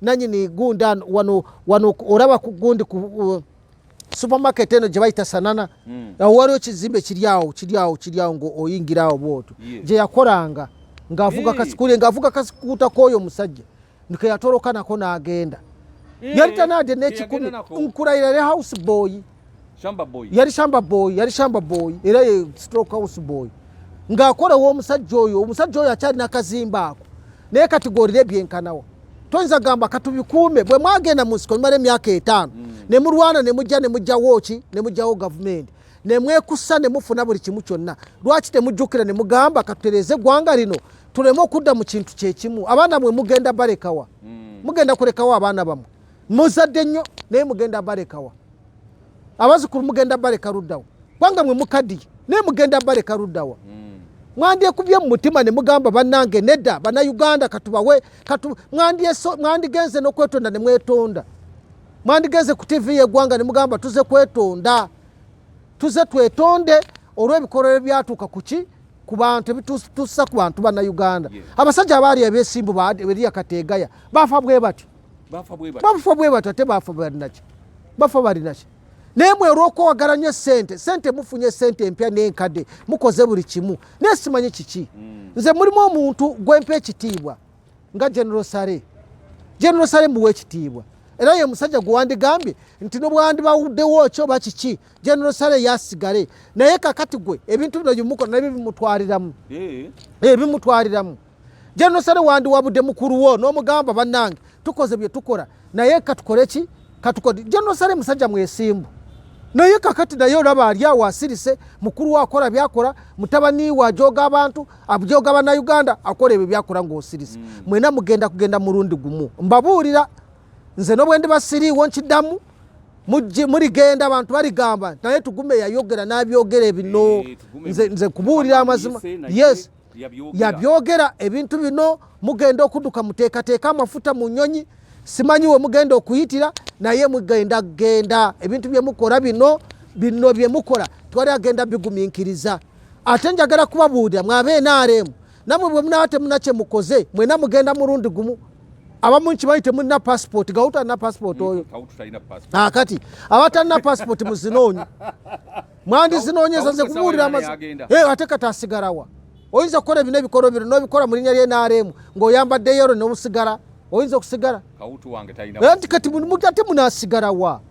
nanyini gunda wano wano, olaba ku gundi ku supermarket eno gye bayita Sanana, awo waliwo ekizimbe kiri awo, kiri awo, kiri awo ng'oyingira awo bwotyo, gye yakolanga ng'avuga kasikuli, ng'avuga kasikuuta k'oyo omusajja ke yatoloka nako n'agenda. Yali tanadde n'ekikumi. Yagenda nako. Nkulayira, yali house boy. Shamba boy. Yali shamba boy, yali shamba boy, era ye stroke house boy ng'akola ow'omusajja oyo. Omusajja oyo akyalina akazimba ako, naye kati gwolira ebyenkanawa toyinza gamba katubikuume. Bwe mwagenda mu nsiko nimala emyaka 5 ne mulwana ne mujja ne mugjawo ki, ne mugjawo gavumenti ne mwekusa ne mufuna buli kimu kyonna, lwaki temujjukira ne mugamba katutereeze eggwanga lino tuleme okudda mu kintu kyekimu? Abaana mwe mugenda balekawa? Mugenda kulekawo abaana bammwe? Muzadde nnyo, naye mugenda balekawa? Abazzukulu mugenda baleka luddawa? Kubanga mwe mukaddiye, naye mugenda baleka luddawa? Mwandyekubye mu mutima ne mugamba, bannange nedda, Bannayuganda katubawe katu, mwandigenze n'okwetonda ne mwetonda, mwandigenze ku TV y'eggwanga ne mugamba tuze kwetonda, tuze twetonde olw'ebikolwa ebyatuuka kuki ku bantu, ebituusa ku bantu Bannayuganda. Abasajja abaali abeesimbu eriya Kateegaya bafa bwe batyo. Bafa bwe bati. Bafa bwe batyo, ate bafa balinaki? Bafa balinaki? Naye mwe olw'okwagala nnyo sente, sente, mufunye sente empya n'enkadde, mukoze buli kimu, naye simanyi kiki. Nze mulimu omuntu gwempa ekitiibwa nga General Saleh. General Saleh muwa ekitiibwa, Era ye musajja gwe wandigambye nti nobwandibawuddewo ki oba kiki, General Saleh yasigale. Naye kakati gwe ebintu bino bimukola nabyo bimutwaliramu. Bimutwaliramu. General Saleh wandiwabudde mukulu wo n'omugamba, bannange tukoze bye tukola, naye katukole ki? Katukole. General Saleh musajja mwesimbu, naye kakati naye olaba ali awo asirise. Mukulu we akola byakola, mutabani we ajoga abantu, ajoga bannayuganda, akola ebyo byakola ng'osirise. Mwena mugenda kugenda mulundi gumu. Mbabuulira nze nobwe ndiba siriiwo, nkiddamu, muligenda abantu baligamba naye Tugume yayogera n'abyogera bino. Nze kubuulira amazima, yes, yabyogera ebintu bino. Mugenda okudduka, muteekateeka amafuta mu nyonyi, simanyi we mugenda okuyitira, naye mugenda genda. Ebintu byemukola bino, bino byemukola twali agenda bigumiikiriza. Ate njagala kubabuulira mwabe NRM, namwe bwe munaba temuna kyemukoze, mwena mugenda mulundi gumu. Abamu nkimanyi temulina passport, gawutalina passport oyo. Akati abatalina passport muzinoonye, mwandizinoonyeza. Nze kubuulira amazima, ate kati asigalawa? Oyinza okukola bino ebikolwa bino n'obikola mu linnya ly'NRM ng'oyambadde yero n'obusigala, oyinza okusigala? Nti kati ate munaasigalawa?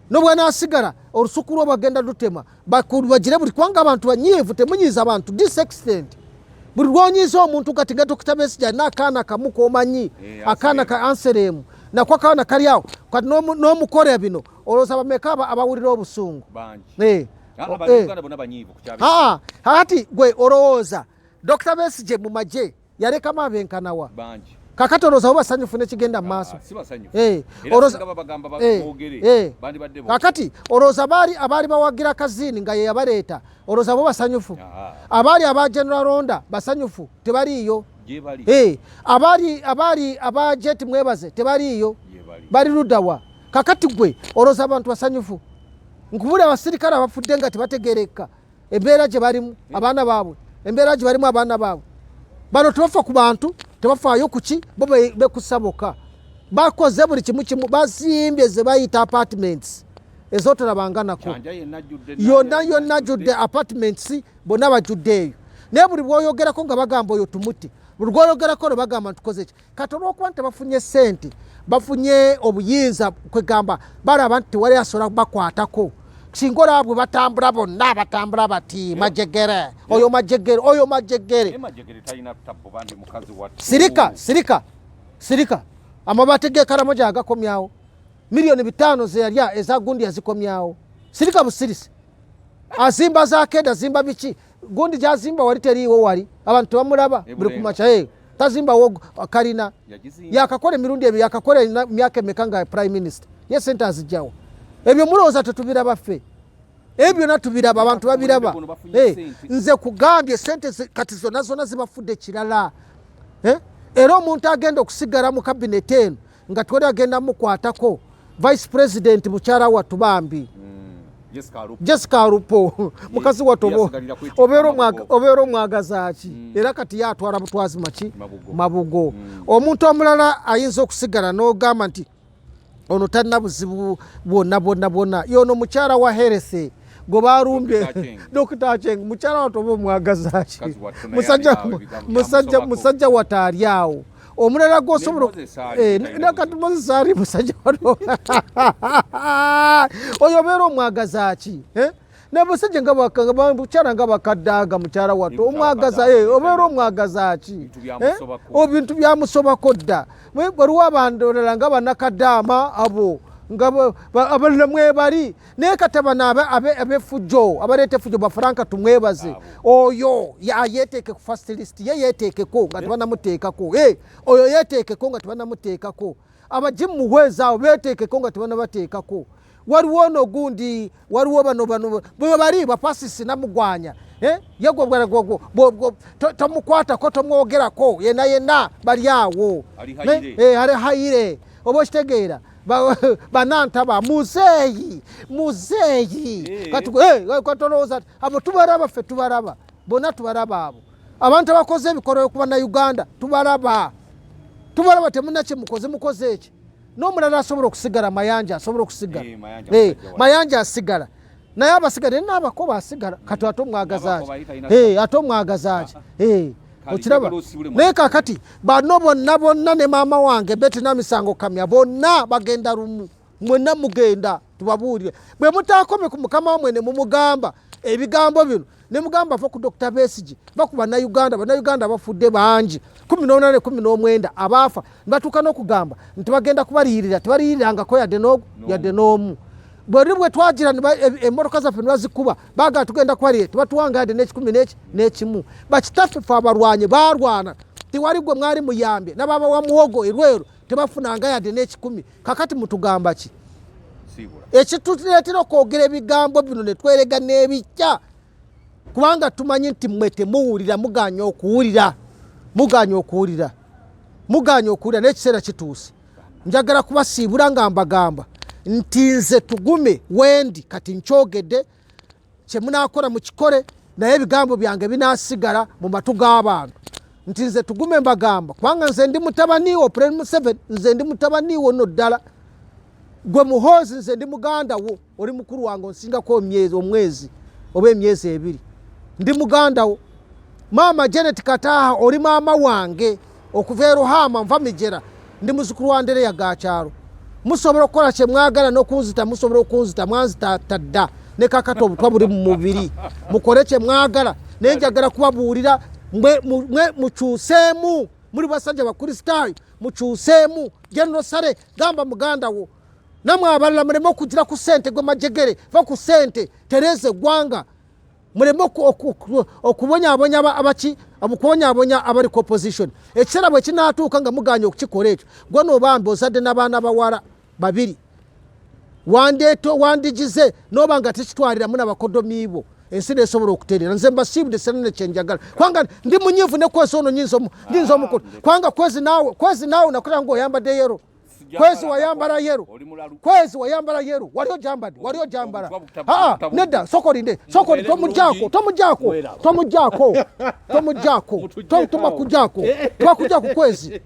Nobwanaasigala olusuku lwo bagenda lutema bagire buli, kubanga abantu banyiivu. Temunyiiza abantu this extent. Buli lwonyiiza omuntu, kati nga Dokita Besigye alina akaana kamu komanyi, akaana ka anseremu nako akaana kali awo, kati n'omukola bino, olowooza bameka abawulira obusungu? Ati gwe olowooza Dr Besigye mu magye yalekamu abenkanawa? Kakati olowooza bo basanyufu nekigenda mu maaso? Kakati olowooza baali abaali bawagira Kazini nga ye yabaleeta, olowooza bo basanyufu? Abaali aba General Aronda basanyufu? Tebaliiyo. Abaali aba Jet Mwebaze tebaliiyo, bali luddawa? Kakati gwe olowooza abantu basanyufu? Nkubuli abasirikale abafudde nga tebategereka embeera gye balimu abaana baabwe, embeera gye balimu abaana baabwe. Bano tebafa ku bantu, tebafaayo kuki, bo bekusa bokka. Bakoze buli kimu kimu, bazimbye ze bayita apartments ezotolabanga nako yonna yonna, ajjudde apartments, bonna bajjudde eyo. Naye buli bwoyogerako nga bagamba oyo tumutte, buli lwoyogerako ne bagamba ntukoze ki. Kati olwokuba nti tebafunye sente, bafunye obuyinza, kwegamba balaba nti tewali asobola bakwatako. Singa olaba bwe batambula, bonna batambula bati majegere, oyo majegere, oyo majegere. Sirika, sirika, sirika. Amabaati gekaramoja agakomyawo, 5 miliyoni zeyalya eza gundi yazikomyawo. Sirika busirisi. Azimba zakeda, azimba biki, gundi gyazimba wali teriiwo, wali abantu tebamulaba buli kumakya. Tazimbawo kalina, yakakola emirundi ebyo, yakakola emyaka emeka nga prime minister? Ye sente azijjawo. Ebyo mulowooza tetubiraba ffe? Ebyo byonna tubiraba, abantu babiraba. Nze kugambye sente kati zonna zonna zibafudde kirala. Era omuntu agenda okusigala mu kabineti eno nga twali agenda mukwatako, vice president mukyala wattu bambi Jessica Alupo, mukazi wattu, obeera omwagaza ki? Era kati ye atwala butwazi maki mabugo. Omuntu omulala ayinza okusigala n'ogamba nti ono talina buzibu bwonna bwonna bwonna, yono mukyala wa health gwe balumbye, Dokita Acheng. Mukyala wattu oba omwagaza ki? Musajja wataali awo. Omulala gwosobola kati Moses ali musajja wano, oyo obeera omwagaza ki? Nabasajja nga mukyala nga bakadaaga, mukyala wattu omwagaza, obeera omwagaza ki? Ebintu byamusobako dda. Waliwo abantu olala nga banakadaama abo nga abalala mwebali, naye kati bano abefujjo, abaleeta efujjo, baFranka Tumwebaze oyo yeteeke ku first list, ye yeteekeko nga tebanamuteekako. Oyo yeteekeko nga tebanamuteekako. Abajimu muhwezi abo beteekeko nga tebanabateekako. Waliwo ono gundi, waliwo bano bano bwe bali bapasisi namugwanya, ye tomukwatako, tomwogerako, yena yena bali awo ali hayire, oba okitegeera? Banantaba muzeeyi, muzeeyi katolowooza abo tubalaba ffe, tubalaba bonna, tubalaba abo abantu abakoze ebikolwa ku bannayuganda, tubalaba, tubalaba. Temuna kyemukoze, mukoze eki? N'omulala asobola okusigala, Mayanja asobola okusigala. Mayanja asigala, naye abasigala naye naabakoba asigala. Kati ate omwagaza ki? Ate omwagaza ki? Okiraba? Naye kakati bano bonna bonna ne maama wange Betty Namisango Kamya bonna bagenda lumu. Mwenna mugenda, tubabuulire. Bwe mutaakome ku mukama wamwe ne mumugamba ebigambo bino, ne mugamba va ku Dr. Besigye, va ku Bannayuganda, Bannayuganda bafudde bangi, 18, 19 abaafa, ne batuuka n'okugamba nti bagenda kubaliyirira, tebaliyirirangako yadde n'ogu, yadde n'omu. Bwe bwe twagira emmotoka zaffe ne bazikuba, baagala tugenda kubaliyirira, tebatuwanga yadde n'ekikumi n'ekimu. Bakitaffe ffe abalwanyi baalwana, tewali gwe mwali muyambye, n'ababawa muwogo erweru tebafunanga yadde n'ekikumi. Kakati mutugamba ki? Ekituleetera okwogera ebigambo bino ne twerega n'ebikya, kubanga tumanyi nti mmwe temuwulira, muganya okuwulira, muganya okuwulira, muganya okuwulira, n'ekiseera kituuse. Njagala kubasiibula nga mbagamba nti nze Tugume wendi kati nkyogedde, kye munaakola mukikole, naye ebigambo byange binaasigala mu matu g'abantu nti nze Tugume mbagamba, kubanga nze ndi mutabani wo President Museveni, nze ndi mutabani wo nno ddala. Gwe Muhoozi, nze ndi muganda wo, oli mukulu wange, onsingako omwezi oba emyezi 2, ndi muganda wo. Maama Janet Kataaha, oli maama wange okuva e Ruhama, nva Mijera, ndi muzukulu wa Ndereya Gakyalo. Musobola okukola kye mwagala n'okunzita, musobola okunzita, mwanzita dda, ne kakati obutwa buli mu mubiri. Mukole kye mwagala, naye njagala kubabuulira mwe mukyuseemu. Muli basajja Bakristaayo, mukyuseemu. General Saleh, gamba muganda wo, namwe abalala muleme okugira ku ssente. Gwe Majegere, va ku ssente, tereeza eggwanga, muleme okubonyabonya abaki, okubonyabonya abali ku opposition. Ekiseera bwe kinaatuuka nga muganya okukikola ekyo, gwe noobambi ozadde n'abaana bawala babiri, wandeeto wandigize noba nga tekitwaliramu nabakodomiibo, ensi nesobola okutereera. Nze mbasiibudde, sirina kyenjagala, kubanga ndi munyiivu ne kwezi ono nyinza omukulu, kubanga kwezi naawe, kwezi naawe nakulaba nga oyambadde yellow. Kwezi wayambala yellow, kwezi wayambala yellow, wali ojambadde, wali ojambala. Aa, nedda, sokolinde, sokoli, tomujjako, tomujjako, tomujjako, tomujjako, tobakujjako, tobakujjako kwezi.